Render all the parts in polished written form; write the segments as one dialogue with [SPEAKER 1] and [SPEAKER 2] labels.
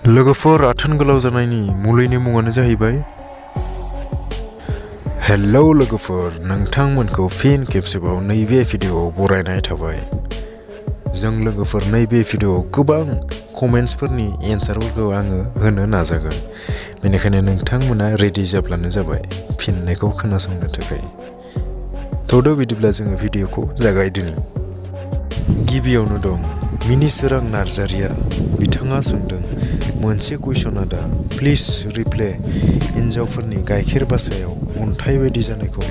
[SPEAKER 1] लोगोफोर आथोन गोलाव जानायनि मुलिनि मुङानो जाहैबाय हेलौ लोगोफोर, नोंथांमोनखौ फिन खेबसेबाव नैबे भिडियोआव बरायनाय थाबाय। जों लोगोफोर नैबे भिडियोआव गोबां कमेन्ट्सफोरनि एन्सारफोरखौ आङो होनो नाजागोन, बेनिखायनो नोंथांमोना रेडि जाब्लानो जाबाय फिननायखौ खोनासंनो थाखाय। थ'द' बिदिब्ला जोङो भिडियोखौ जागायदिनि। गिबियावनो दं मिनिसोरां नार्जारिया, बिथाङा सोंदों मोनसे कुइसना दा प्लिज रिप्ले हिन्जावफोरनि गाइखेर बासायाव अन्थाइ बायदि जानायखौ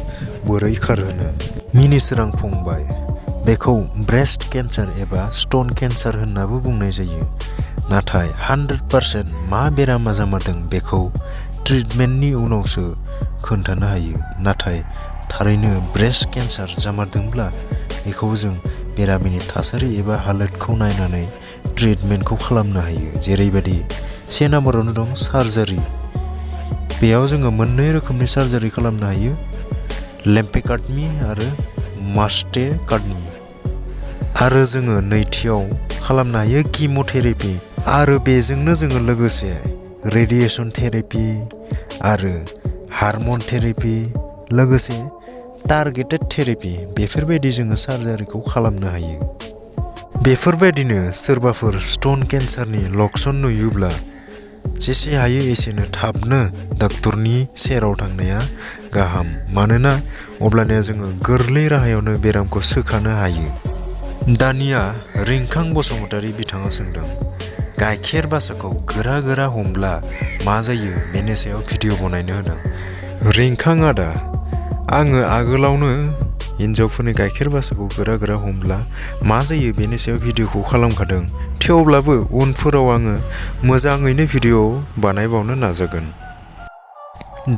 [SPEAKER 1] बोरै खारहोनो? मिनिसोरां फंबाय, बेखौ ब्रेस्ट केन्सार एबा स्टन केन्सार होननाबो बुंनाय जायो। नाथाय 100% मा बेरामा जामारदों बेखौ ट्रिटमेन्टनि उनावसो खोन्थानो हायो। नाथाय थारैनो ब्रेस्ट केन्सार जामारदोंब्ला बेखौ जों बेरामिनि थासारि एबा हालोदखौ नायनानै ट्रिटमेन्टखौ खालामनो हायो। जेरैबायदि 1 नाम्बारावनो दं सार्जारि। बेयाव जोङो मोननै रोखोमनि सार्जारि खालामनो हायो, लेम्पेक्टमी आरो मास्टेक्टमी। आरो जोङो नैथियाव खालामनो हायो किम'थेरापि, आरो बेजोंनो जोङो लोगोसे रेडिएसन थेरापि आरो हार्मन थेरापि, लोगोसे टारगेटेड थेरापि, बेफोरबायदि जोङो सार्जारिखौ खालामनो हायो। बेफोरबायदिनो सोरबाफोर स्टन केन्सारनि लक्षण नुयोब्ला जेसे हायो एसेनो थाबनो डाक्टरनि सेराव थांनाया गाहाम, मानोना अब्लानिया जोङो गोरलै राहायावनो बेरामखौ सोखानो हायो। दानिया रिंखां बसुमतारी बिथाङा सोंदों गाइखेर बासाखौ गोरा गोरा हमब्ला मा जायो बेनि सायाव भिडिअ बनायनो होदों। रिंखां आदा, आङो आगोलावनो हिन्जावफोरनि गाइखेर बासाखौ गोरा गोरा हमब्ला मा जायो बेनि सायाव भिडिअखौ खालामखादों। थेवब्लाबो उनफोराव आङो मोजाङैनो भिडिअ बानायबावनो नाजागोन।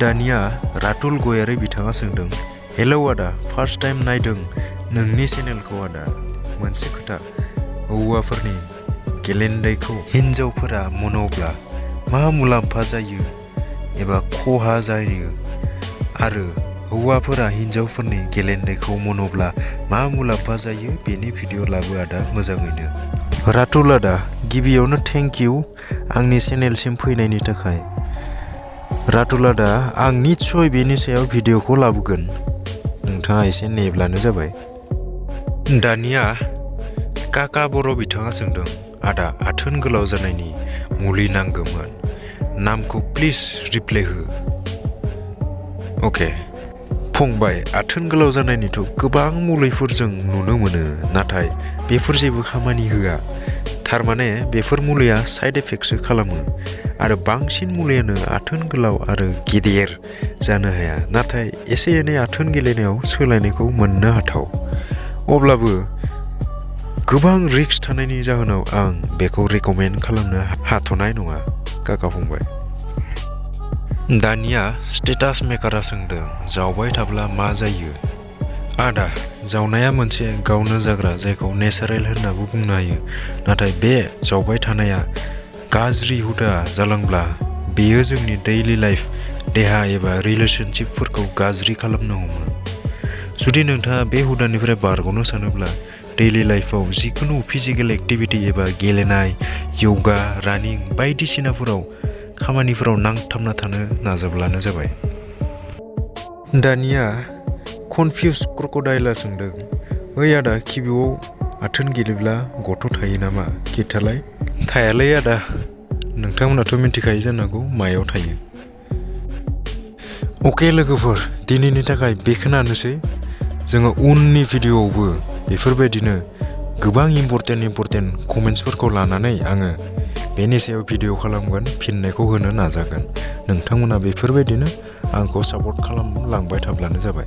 [SPEAKER 1] दानिया रातुल गयारि बिथाङा सोंदों हेलौ आदा, फार्स्ट टाइम नायदों नोंनि चेनेलखौ आदा। मोनसे खोथा, हौवाफोरनि गेलेन्दैखौ हिन्जावफोरा मन'ब्ला मा मुलाम्फा जायो एबा खहा जायो, आरो हौवाफोरा हिन्जावफोरनि गेलेन्दैखौ मन'ब्ला मा मुलाम्फा जायो बेनि भिडिअ लाबो आदा मोजाङैनो। रातुल आदा, गिबियावनो थेंक इउ आंनि चेनेलसिम फैनायनि थाखाय। रातुल आदा, आं निस्सय बेनि सायाव भिडिअखौ लाबोगोन, नोंथाङा एसे नेब्लानो जाबाय। दानिया काका बर' बिथाङा सोंदों आदा, आथोन गोलाव जानायनि मुलि नांगौमोन, नामखौ प्लिज रिप्ले हो। अके फंबाय, आथोन गोलाव जानायनिथ' गोबां मुलिफोर जों नुनो मोनो, नाथाय बेफोर जेबो खामानि होआ। थारमाने बेफोर मुलिया साइड इफेक्टसो खालामो, आरो बांसिन मुलियानो आथोन गोलाव आरो गेदेर जानो हाया, नाथाय एसे एनै आथोन गेलेनायाव सोलायनायखौ मोननो हाथाव। अब्लाबो गोबां रिस्क थानायनि जाहोनाव आं बेखौ रेकमेन्ड खालामनो हाथ'नाय नङा काका फंबाय। दानिया स्टेटास मेकारा सोंदों जावबाय थाब्ला मा जायो? आदा, जावनाया मोनसे गावनो जाग्रा जायखौ नेचारेल होननाबो बुंनो हायो, नाथाय बे जावबाय थानाया गाज्रि हुदा जालांब्ला बेयो जोंनि दैलि लाइफ, देहा एबा रिलेशनशिपफोरखौ गाज्रि खालामनो हमो। जुदि नोंथाङा बे हुदानिफ्राय बारग'नो सानोब्ला दैलि लाइफआव जिखुनु फिजिकेल एक्टिभिटि एबा गेलेनाय, योगा, रानिं बायदिसिनाफोराव खामानिफोराव नांथाबना थानो नाजाब्लानो जाबाय। दानिया कनफिउज क्रकडाइलआ सोंदों ओइ आदा, किबुआव आथोन गेलेब्ला गथ' थायो नामा खिथालाय? थायालै आदा, नोंथांमोनाथ' मिन्थिखायो जानांगौ मायाव थायो। अके लोगोफोर, दिनैनि थाखाय बेखिनियानोसै। जोङो उननि भिडिअआवबो बेफोरबायदिनो गोबां इम्परटेन्ट कमेन्ट्सफोरखौ लानानै आङो बेनि सायाव भिडिअ खालामगोन, फिननायखौ होनो नाजागोन। नोंथांमोना बेफोरबायदिनो आंखौ सापर्ट खालामलांबाय थाब्लानो जाबाय।